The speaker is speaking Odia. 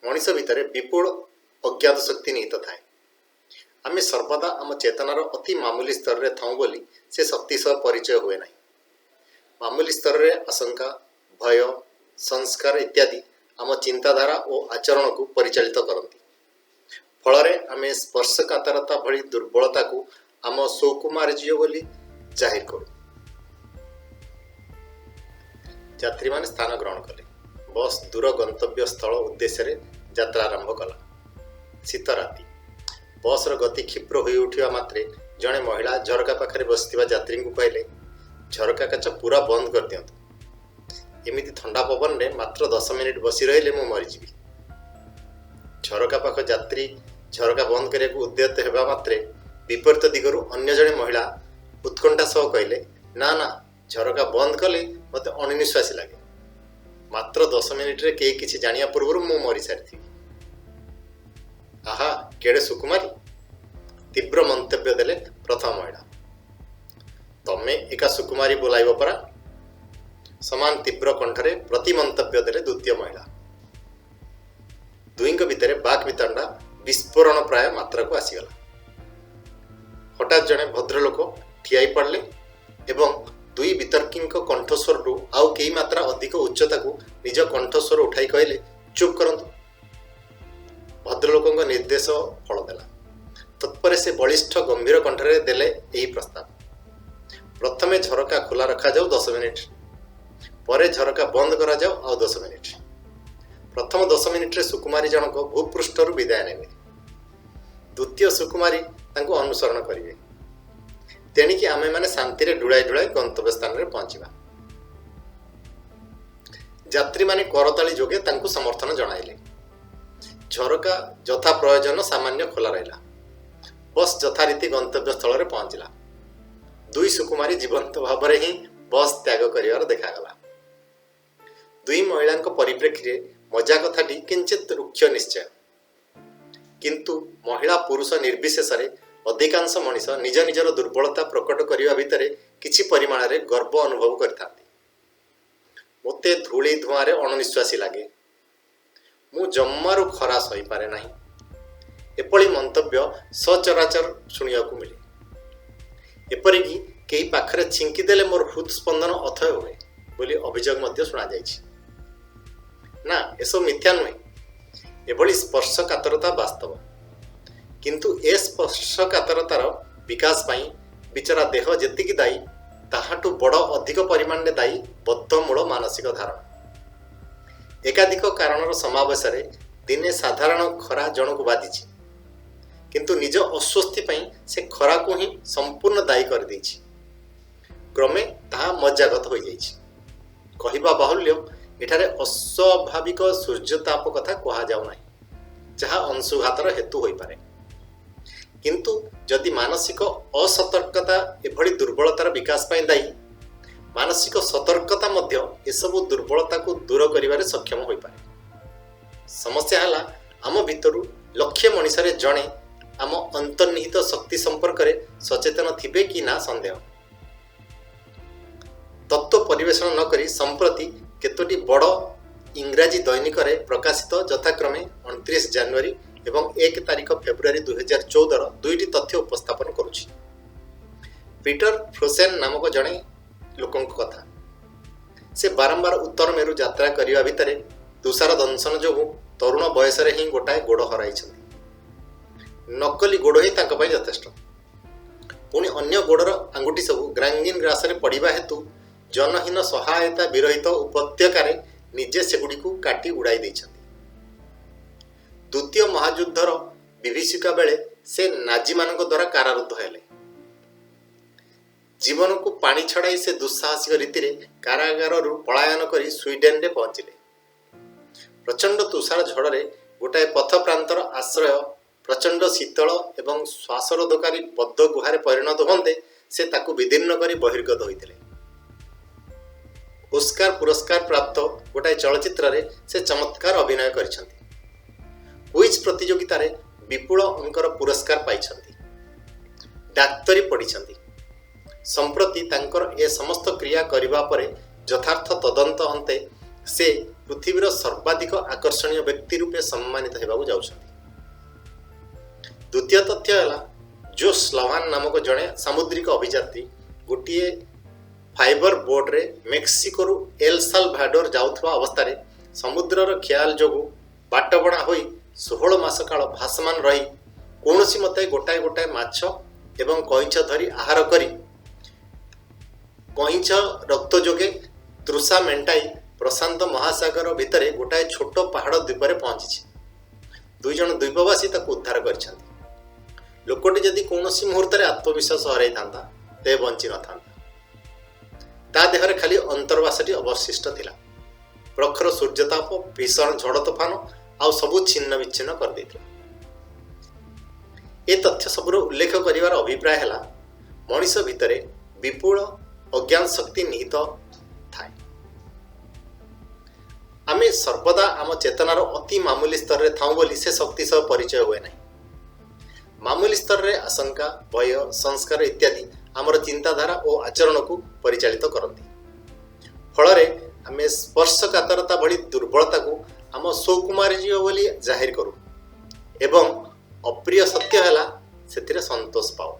ମଣିଷ ଭିତରେ ବିପୁଳ ଅଜ୍ଞାତ ଶକ୍ତି ନିହିତ ଥାଏ। ଆମେ ସର୍ବଦା ଆମ ଚେତନାର ଅତି ମାମୁଲି ସ୍ତରରେ ଥାଉଁ ବୋଲି ସେ ଶକ୍ତି ସହ ପରିଚୟ ହୁଏ ନାହିଁ। ମାମୁଲି ସ୍ତରରେ ଆଶଙ୍କା, ଭୟ, ସଂସ୍କାର ଇତ୍ୟାଦି ଆମ ଚିନ୍ତାଧାରା ଓ ଆଚରଣକୁ ପରିଚାଳିତ କରନ୍ତି। ଫଳରେ ଆମେ ସ୍ପର୍ଶକାତରତା ଭଳି ଦୁର୍ବଳତାକୁ ଆମ ସୌକୁମାର୍ଯ୍ୟ ବୋଲି ଜାହିର କରୁ। ଯାତ୍ରୀମାନେ ସ୍ଥାନ ଗ୍ରହଣ କଲେ। ବସ୍ ଦୂର ଗନ୍ତବ୍ୟ ସ୍ଥଳ ଉଦ୍ଦେଶ୍ୟରେ ଯାତ୍ରା ଆରମ୍ଭ କଲା। ଶୀତ ରାତି। ବସ୍ର ଗତି କ୍ଷିପ୍ର ହୋଇଉଠିବା ମାତ୍ରେ ଜଣେ ମହିଳା ଝରକା ପାଖରେ ବସିଥିବା ଯାତ୍ରୀଙ୍କୁ କହିଲେ, "ଝରକା କାଚ ପୂରା ବନ୍ଦ କରିଦିଅନ୍ତୁ। ଏମିତି ଥଣ୍ଡା ପବନରେ ମାତ୍ର 10 ମିନିଟ୍ ବସି ରହିଲେ ମୁଁ ମରିଯିବି।" ଝରକା ପାଖ ଯାତ୍ରୀ ଝରକା ବନ୍ଦ କରିବାକୁ ଉଦ୍ୟତ ହେବା ମାତ୍ରେ ବିପରୀତ ଦିଗରୁ ଅନ୍ୟ ଜଣେ ମହିଳା ଉତ୍କଣ୍ଠା ସହ କହିଲେ, "ନା ନା, ଝରକା ବନ୍ଦ କଲେ ମୋତେ ଅଣନିଶ୍ୱାସୀ ଲାଗେ। ମାତ୍ର 10 ମିନିଟରେ କେହି କିଛି ଜାଣିବା ପୂର୍ବରୁ ମୁଁ ମରିସାରିଥିବି।" "ଆହା, କେଡ଼େ ସୁକୁମାରୀ!" ତୀବ୍ର ମନ୍ତବ୍ୟ ଦେଲେ ପ୍ରଥମ ମହିଳା। "ତମେ ଏକା ସୁକୁମାରୀ ବୋଲାଇବ ପରା!" ସମାନ ତୀବ୍ର କଣ୍ଠରେ ପ୍ରତି ମନ୍ତବ୍ୟ ଦେଲେ ଦ୍ୱିତୀୟ ମହିଳା। ଦୁହିଁଙ୍କ ଭିତରେ ବାକ୍ ବିତଣ୍ଡା ବିସ୍ଫୋରଣ ପ୍ରାୟ ମାତ୍ରାକୁ ଆସିଗଲା। ହଠାତ୍ ଜଣେ ଭଦ୍ରଲୋକ ଠିଆ ପଡ଼ିଲେ ଏବଂ ଦୁଇ ବିତର୍କୀଙ୍କ କଣ୍ଠସ୍ୱରଠୁ ଆଉ କେଇ ମାତ୍ରା ଅଧିକ ଉଚ୍ଚତାକୁ ନିଜ କଣ୍ଠସ୍ୱର ଉଠାଇ କହିଲେ, "ଚୁପ୍ କରନ୍ତୁ।" ଭଦ୍ରଲୋକଙ୍କ ନିର୍ଦ୍ଦେଶ ଫଳ ଦେଲା। ତତ୍ପରେ ସେ ବଳିଷ୍ଠ ଗମ୍ଭୀର କଣ୍ଠରେ ଦେଲେ ଏହି ପ୍ରସ୍ତାବ, "ପ୍ରଥମେ ଝରକା ଖୋଲା ରଖାଯାଉ 10 ମିନିଟ୍, ପରେ ଝରକା ବନ୍ଦ କରାଯାଉ ଆଉ 10 ମିନିଟ୍। ପ୍ରଥମ 10 ମିନିଟରେ ସୁକୁମାରୀ ଜଣକ ଭୂପୃଷ୍ଠରୁ ବିଦାୟ ନେବେ। ଦ୍ୱିତୀୟ ସୁକୁମାରୀ ତାଙ୍କୁ ଅନୁସରଣ କରିବେ। ତେଣିକି ଆମେମାନେ ଶାନ୍ତିରେ ଢୁଳାଇ ଢୁଳାଇ ଗନ୍ତବ୍ୟ ସ୍ଥାନରେ ପହଞ୍ଚିବା।" ଯାତ୍ରୀମାନେ କରତାଳି ଯୋଗେ ତାଙ୍କୁ ସମର୍ଥନ ଜଣାଇଲେ। ଝରକା ଯଥା ପ୍ରୟୋଜନ ସାମାନ୍ୟ ଖୋଲା ରହିଲା। ବସ୍ ଯଥାରୀତି ଗନ୍ତବ୍ୟ ସ୍ଥଳରେ ପହଞ୍ଚିଲା। ଦୁଇ ସୁକୁମାରୀ ଜୀବନ୍ତ ଭାବରେ ହିଁ ବସ୍ ତ୍ୟାଗ କରିବାର ଦେଖାଗଲା। ଦୁଇ ମହିଳାଙ୍କ ପରିପ୍ରେକ୍ଷୀରେ ମଜା କଥାଟି କିଞ୍ଚିତ୍ ରୁକ୍ଷ ନିଶ୍ଚୟ। କିନ୍ତୁ ମହିଳା ପୁରୁଷ ନିର୍ବିଶେଷରେ ଅଧିକାଂଶ ମଣିଷ ନିଜ ନିଜର ଦୁର୍ବଳତା ପ୍ରକଟ କରିବା ଭିତରେ କିଛି ପରିମାଣରେ ଗର୍ବ ଅନୁଭବ କରିଥାନ୍ତି। "ମୋତେ ଧୂଳି ଧୂଆଁରେ ଅଣନିଶ୍ୱାସୀ ଲାଗେ", "ମୁଁ ଜମାରୁ ଖରା ସହିପାରେ ନାହିଁ", ଏପରି ମନ୍ତବ୍ୟ ସଚରାଚର ଶୁଣିବାକୁ ମିଳେ। ଏପରିକି କେହି ପାଖରେ ଛିଙ୍କିଦେଲେ ମୋର ହୃଦସ୍ପନ୍ଦନ ଅଥୟ ହୁଏ ବୋଲି ଅଭିଯୋଗ ମଧ୍ୟ ଶୁଣାଯାଇଛି। ନା, ଏସବୁ ମିଥ୍ୟା ନୁହେଁ। ଏଭଳି ସ୍ପର୍ଶକାତରତା ବାସ୍ତବ। କିନ୍ତୁ ଏ ସ୍ପର୍ଶକାତରତାର ବିକାଶ ପାଇଁ ବିଚରା ଦେହ ଯେତିକି ଦାୟୀ, ତାହାଠୁ ବଡ଼ ଅଧିକ ପରିମାଣରେ ଦାୟୀ ବଦ୍ଧମୂଳ ମାନସିକ ଧାରଣା। ଏକାଧିକ କାରଣର ସମାବେଶରେ ଦିନେ ସାଧାରଣ ଖରା ଜଣକୁ ବାଧିଛି। କିନ୍ତୁ ନିଜ ଅସ୍ୱସ୍ତି ପାଇଁ ସେ ଖରାକୁ ହିଁ ସମ୍ପୂର୍ଣ୍ଣ ଦାୟୀ କରିଦେଇଛି। କ୍ରମେ ତାହା ମଜ୍ଜାଗତ ହୋଇଯାଇଛି। କହିବା ବାହୁଲ୍ୟ, ଏଠାରେ ଅସ୍ୱାଭାବିକ ସୂର୍ଯ୍ୟତାପ କଥା କୁହାଯାଉନାହିଁ, ଯାହା ଅଂଶୁଘାତର ହେତୁ ହୋଇପାରେ। କିନ୍ତୁ ଯଦି ମାନସିକ ଅସତର୍କତା ଏଭଳି ଦୁର୍ବଳତାର ବିକାଶ ପାଇଁ ଦାୟୀ, ମାନସିକ ସତର୍କତା ମଧ୍ୟ ଏସବୁ ଦୁର୍ବଳତାକୁ ଦୂର କରିବାରେ ସକ୍ଷମ ହୋଇପାରେ। ସମସ୍ୟା ହେଲା, ଆମ ଭିତରୁ ଲକ୍ଷେ ମଣିଷରେ ଜଣେ ଆମ ଅନ୍ତର୍ନିହିତ ଶକ୍ତି ସମ୍ପର୍କରେ ସଚେତନ ଥିବେ କି ନା ସନ୍ଦେହ। ତତ୍ତ୍ୱ ପରିବେଷଣ ନ କରି ସମ୍ପ୍ରତି କେତୋଟି ବଡ଼ ଇଂରାଜୀ ଦୈନିକରେ ପ୍ରକାଶିତ ଯଥାକ୍ରମେ 29 ଜାନୁଆରୀ ଏବଂ 1 ତାରିଖ ଫେବୃଆରୀ 2014ର ଦୁଇଟି ତଥ୍ୟ ଉପସ୍ଥାପନ କରୁଛି। ପିଟର ଫ୍ରୋସେନ୍ ନାମକ ଜଣେ ଲୋକଙ୍କ କଥା। ସେ ବାରମ୍ବାର ଉତ୍ତର ମେରୁ ଯାତ୍ରା କରିବା ଭିତରେ ତୁଷାର ଦଂଶନ ଯୋଗୁଁ ତରୁଣ ବୟସରେ ହିଁ ଗୋଟାଏ ଗୋଡ଼ ହରାଇଛନ୍ତି। ନକଲି ଗୋଡ଼ ହିଁ ତାଙ୍କ ପାଇଁ ଯଥେଷ୍ଟ। ପୁଣି ଅନ୍ୟ ଗୋଡ଼ର ଆଙ୍ଗୁଠି ସବୁ ଗାଙ୍ଗ୍ରିନ୍ ଗ୍ରାସରେ ପଡ଼ିବା ହେତୁ ଜନହୀନ ସହାୟତା ବିରହିତ ଉପତ୍ୟକାରେ ନିଜେ ସେଗୁଡ଼ିକୁ କାଟି ଉଡ଼ାଇ ଦେଇଛନ୍ତି। ଦ୍ୱିତୀୟ ମହାଯୁଦ୍ଧର ବିଭୀଷିକା ବେଳେ ସେ ନାଜିମାନଙ୍କ ଦ୍ୱାରା କାରାରୁଦ୍ଧ ହେଲେ। ଜୀବନକୁ ପାଣି ଛଡ଼ାଇ ସେ ଦୁଃସାହସିକ ରୀତିରେ କାରାଗାରରୁ ପଳାୟନ କରି ସ୍ୱିଡେନରେ ପହଞ୍ଚିଲେ। ପ୍ରଚଣ୍ଡ ତୁଷାର ଝଡ଼ରେ ଗୋଟାଏ ପଥପ୍ରାନ୍ତର ଆଶ୍ରୟ ପ୍ରଚଣ୍ଡ ଶୀତଳ ଏବଂ ଶ୍ୱାସରୋଧକାରୀ ବଦ୍ଧ ଗୁହାରେ ପରିଣତ ହୁଅନ୍ତେ, ସେ ତାକୁ ବିଦୀର୍ଣ୍ଣ କରି ବହିର୍ଗତ ହୋଇଥିଲେ। ଓସ୍କାର ପୁରସ୍କାର ପ୍ରାପ୍ତ ଗୋଟାଏ ଚଳଚ୍ଚିତ୍ରରେ ସେ ଚମତ୍କାର ଅଭିନୟ କରିଛନ୍ତି। କୁଇଜ୍ ପ୍ରତିଯୋଗିତାରେ ବିପୁଳ ଅଙ୍କର ପୁରସ୍କାର ପାଇଛନ୍ତି। ଡାକ୍ତରୀ ପଢ଼ିଛନ୍ତି। ସମ୍ପ୍ରତି ତାଙ୍କର ଏ ସମସ୍ତ କ୍ରିୟା କରିବା ପରେ ଯଥାର୍ଥ ତଦନ୍ତ ଅନ୍ତେ ସେ ପୃଥିବୀର ସର୍ବାଧିକ ଆକର୍ଷଣୀୟ ବ୍ୟକ୍ତି ରୂପେ ସମ୍ମାନିତ ହେବାକୁ ଯାଉଛନ୍ତି। ଦ୍ୱିତୀୟ ତଥ୍ୟ ହେଲା, ଜୋସ୍ ଲଭାନ ନାମକ ଜଣେ ସାମୁଦ୍ରିକ ଅଭିଯାତ୍ରୀ ଗୋଟିଏ ଫାଇବର ବୋଟ୍ରେ ମେକ୍ସିକୋରୁ ଏଲ୍ ସାଲଭାଡୋର ଯାଉଥିବା ଅବସ୍ଥାରେ ସମୁଦ୍ରର ଖିଆଲ ଯୋଗୁଁ ବାଟବଣା ହୋଇ 16 ମାସ କାଳ ଭାସମାନ ରହି କୌଣସି ମତେ ଗୋଟାଏ ଗୋଟାଏ ମାଛ ଏବଂ କଇଁଛ ଧରି ଆହାର କରି, କଇଁଛ ରକ୍ତ ଯୋଗେ ତୃଷା ମେଣ୍ଟାଇ ପ୍ରଶାନ୍ତ ମହାସାଗର ଭିତରେ ଗୋଟାଏ ଛୋଟ ପାହାଡ଼ ଦ୍ୱୀପରେ ପହଞ୍ଚିଛି। 2 ଜଣ ଦ୍ୱୀପବାସୀ ତାକୁ ଉଦ୍ଧାର କରିଛନ୍ତି। ଲୋକଟି ଯଦି କୌଣସି ମୁହୂର୍ତ୍ତରେ ଆତ୍ମବିଶ୍ୱାସ ହରାଇଥାନ୍ତା, ତେବେ ବଞ୍ଚି ନଥାନ୍ତା। ତା ଦେହରେ ଖାଲି ଅନ୍ତର୍ବାସଟି ଅବଶିଷ୍ଟ ଥିଲା। ପ୍ରଖର ସୂର୍ଯ୍ୟତାପ, ଭୀଷଣ ଝଡ଼ ତୋଫାନ ଆଉ ସବୁ ଛିନ୍ନ ବିଚ୍ଛିନ୍ନ କରିଦେଇଥିଲା। ଏ ତଥ୍ୟ ସବୁର ଉଲ୍ଲେଖ କରିବାର ଅଭିପ୍ରାୟ ହେଲା, ମଣିଷ ଭିତରେ ବିପୁଳ ଅଜ୍ଞାନ ଶକ୍ତି ନିହିତ ଥାଏ। ଆମେ ସର୍ବଦା ଆମ ଚେତନାର ଅତି ମାମୁଲି ସ୍ତରରେ ଥାଉଁ ବୋଲି ସେ ଶକ୍ତି ସହ ପରିଚୟ ହୁଏ ନାହିଁ। ମାମୁଲି ସ୍ତରରେ ଆଶଙ୍କା, ଭୟ, ସଂସ୍କାର ଇତ୍ୟାଦି ଆମର ଚିନ୍ତାଧାରା ଓ ଆଚରଣକୁ ପରିଚାଳିତ କରନ୍ତି। ଫଳରେ ଆମେ ସ୍ପର୍ଶକାତରତା ଭଳି ଦୁର୍ବଳତାକୁ ଆମ ସୌକୁମାର୍ଯ୍ୟ ବୋଲି ଜାହିର କରୁ ଏବଂ ଅପ୍ରିୟ ସତ୍ୟ ହେଲା ସେଥିରେ ସନ୍ତୋଷ ପାଉ।